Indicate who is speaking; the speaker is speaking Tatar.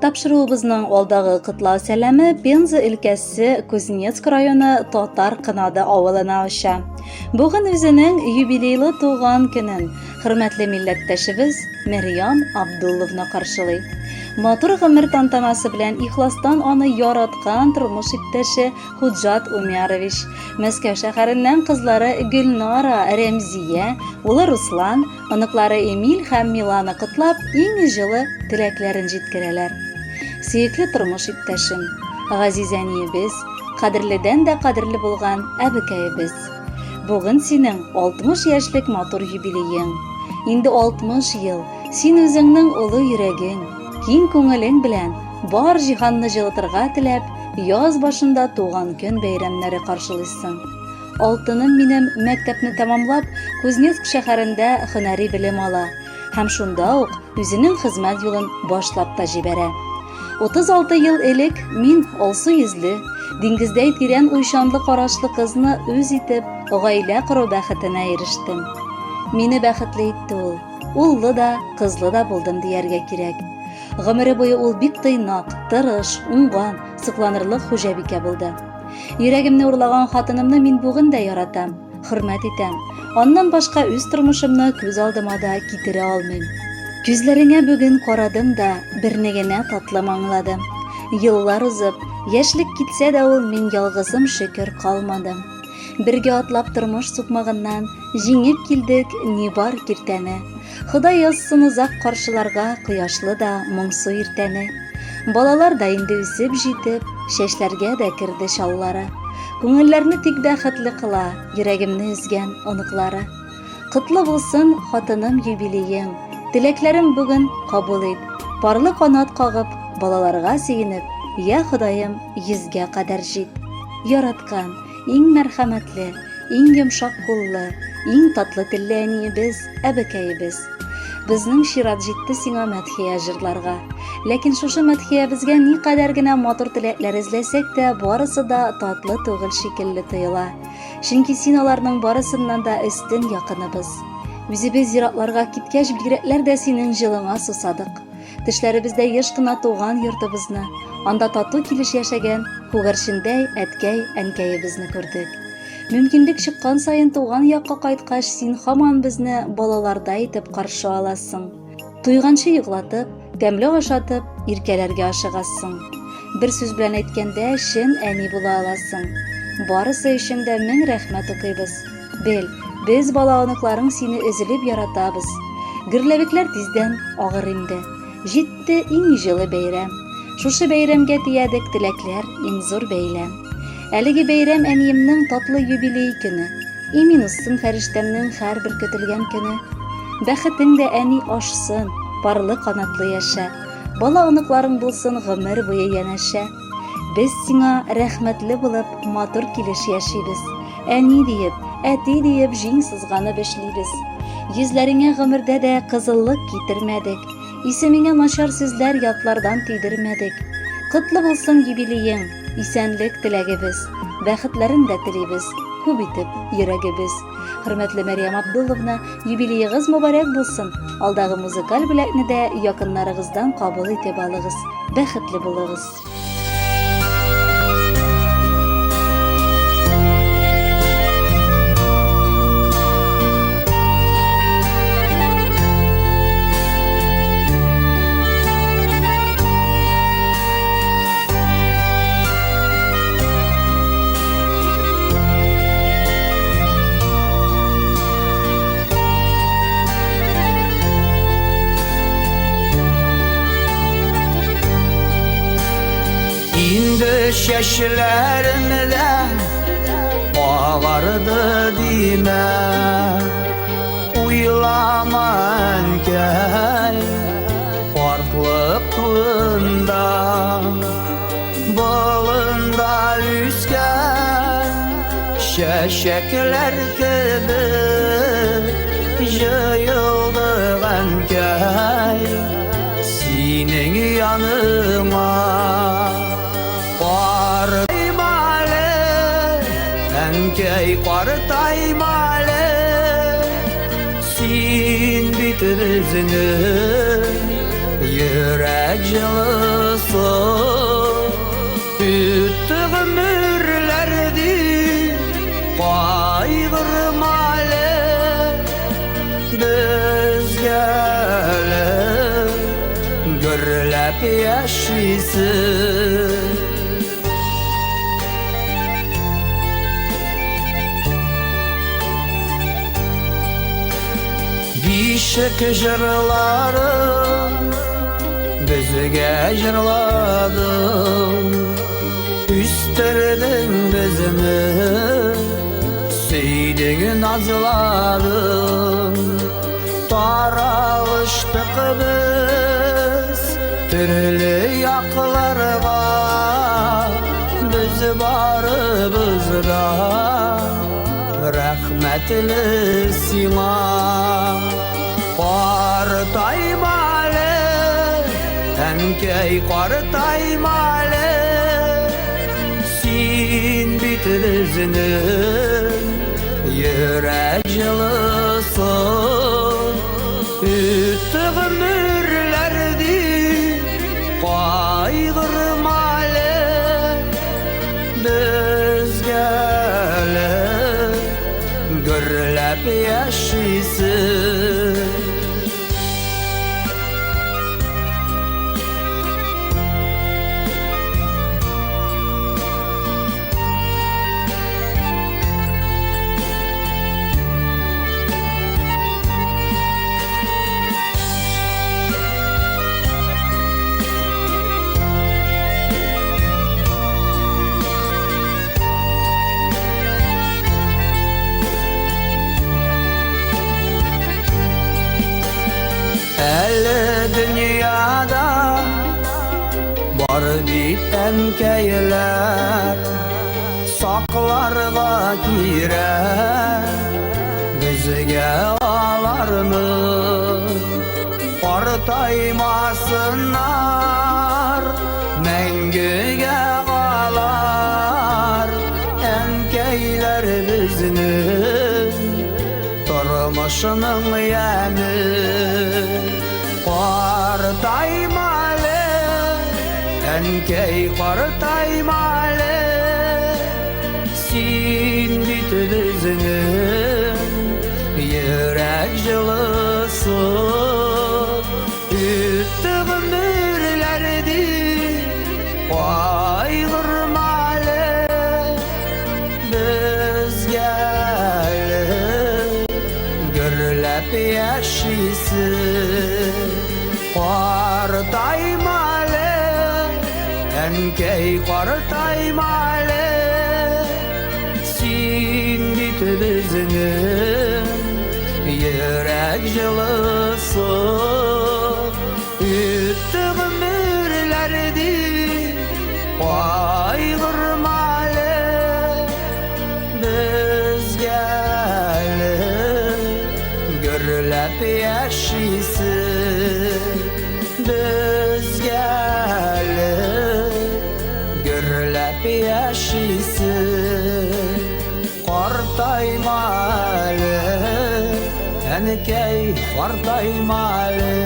Speaker 1: Тапшыруыбызның алдагы котлау сәламе Пенза өлкәсе Кузнецк районы Татар Кынады авылына оча. Бүген үзенең юбилейлы туган көнен хөрмәтле милләттәшебез Мәрьям Абдулловна каршылый. Матур гомер тантанасы белән ихластан аны яраткан тормыш иптәше Худжат Умярович, Мәскәү шәһәреннән кызлары Гөлнара, Рәмзия, улы Руслан, Оныклары Эмиль һәм Милана котлап, иң җылы теләкләрен җиткерәләр. Сөекле тормыш иптәшем, газиз әниебез, кадерледән дә кадерле булган әбекәебез. Бүген синең 60 яшьлек матур юбилеең. Инде 60 ел син үзеңнең олы йөрәгең, киң күңелең белән бар җиһанны җылытырга теләп, яз башында туган көн бәйрәмнәре каршылыйсың. Алтыным минем мәктәпне тәмамлап, Кузнецк шәһәрендә һөнәри белем ала һәм шунда ук үзенең хезмәт юлын башлап та җибәрә. 36 ел элек мин алсу йөзле, диңгездәй тирән уйчанлы карашлы кызны үз итеп, гаилә кору бәхетенә ирештем. Мине бәхетле итте ул. Уллы да, кызлы да булдым дияргә кирәк. Гомере буе ул бик тыйнак, тырыш, уңган, сокланырлык хуҗабикә булды. Йөрәгемне урлаган хатынымны мин бүген дә яратам, хөрмәт итәм. Аннан башка үз тормышымны күз алдыма да китерә алмыйм. Күзләреңә бүген карадым да, берне генә татлым аңладым. Еллар узып, яшьлек китсә дә ул мин ялгызым шөкер калмадым. Бергә атлап тормыш сукмагыннан җиңеп килдек ни бар киртәне. Ходай язсын озак каршыларга кояшлы да моңсу иртәне. Балалар да инде үсеп җитеп, чәчләргә дә керде чаллары. Күңелләрне тик бәхетле кыла йөрәгемне өзгән оныклары. Котлы булсын, хатыным, юбилеең, теләкләрем бүген кабул ит. Парлы канат кагып, балаларга сөенеп, я Ходаем, йөзгә кадәр җит. Яраткан, иң мәрхәмәтле, иң йомшак куллы, иң татлы телле әниебез, әбекәебез. Безнең чират җитте сиңа мәдхия җырларга. Ләкин шушы мәдхиябезгә никадәр генә матур теләкләр эзләсәк тә, барысы да татлы түгел шикелле тоела. Чөнки син аларның барысыннан да өстен якыныбыз. Үзебез зиратларга киткәч, бигрәкләр дә синең җылыңа сусадык. Төшләребездә еш кына туган йортыбызны, анда тату килеш яшәгән күгәрчендәй әткәй-әнкәебезне күрдек. Мөмкинлек чыккан саен туган якка кайткач, син һаман безне балалардай итеп каршы аласың. Туйганчы йоклатып, тәмле ашатып, иркәләргә ашыгасың. Бер сүз белән әйткәндә, чын әни була аласың. Барысы өчен дә мең рәхмәт укыйбыз. Бел, без бала-оныкларың сине өзелеп яратабыз. Гөрләвекләр тиздән агыр инде. Җитте иң җылы бәйрәм. Шушы бәйрәмгә тиядек теләкләр иң зур бәйләм. Әлеге бәйрәм әниемнең татлы юбилей көне. Имин узсын фәрештәмнең һәрбер көтелгән көне. Бәхетең дә әни ашсын, парлы канатлы яшә. Бала оныкларың булсын гомер буе янәшә. Без сиңа рәхмәтле булып матур килеш яшибез. Әни диеп, әти диеп җиң сызганып эшлибез. Йөзләреңә гомердә дә кызыллык китермәдек. Исемеңә начар сүзләр ятлардан тидермәдек. Котлы булсын юбилеең, исәнлек теләгебез, бәхетләрен дә телибез, күп итеп йөрәгебез. Хөрмәтле Мәрьям Абдулловна, юбилеегыз мөбарәк булсын. Алдагы музыкаль бүләкне дә якыннарыгыздан кабул итеп алыгыз. Бәхетле булыгыз.
Speaker 2: Инде чәчләрем дә агарды димә. Уйлама, әнкәй, картлык турында. Болында үскән чәчәкләр кебек җыелдык, әнкәй, синең яныңа. Картайма әле, әнкәй, картайма әле, син бит безнең. Йөрәк җылысы. Үтте гомерләр дип кайгырма әле, безгә әле гөрләп яшисе. Бишек җырларын безгә җырладың, үстердең безне, сөйдең, назладың. Таралыштык без төрле якларга, без барыбыз да рәхмәтле сиңа. Картайма әле, әнкәй, картайма әле, син бит безнең йөрәк җылысы. Үтте гомерләр дип кайгырма әле, безгә әле гөрләп яшисе. Әле дөньяда бар бит әнкәйләр, сакларга кирәк безгә аларны. Картаймасыннар, мәңгегә алар әнкәйләр безнең тормышның яме. Картайма әле, әнкәй, картайма әле, син бит безнең йөрәк җылысы. Үтте гомерләр дип кайгырма әле, безгә әле гөрләп яшисе. Картайма әле, әнкәй, картайма әле, син бит безнең йөрәк җылысы. Үтте гомерләр дип кайгырма әле, безгә әле гөрләп яшисе. Безгә әле гөрләп яшисе. Картайма әле, әнкәй, картайма әле.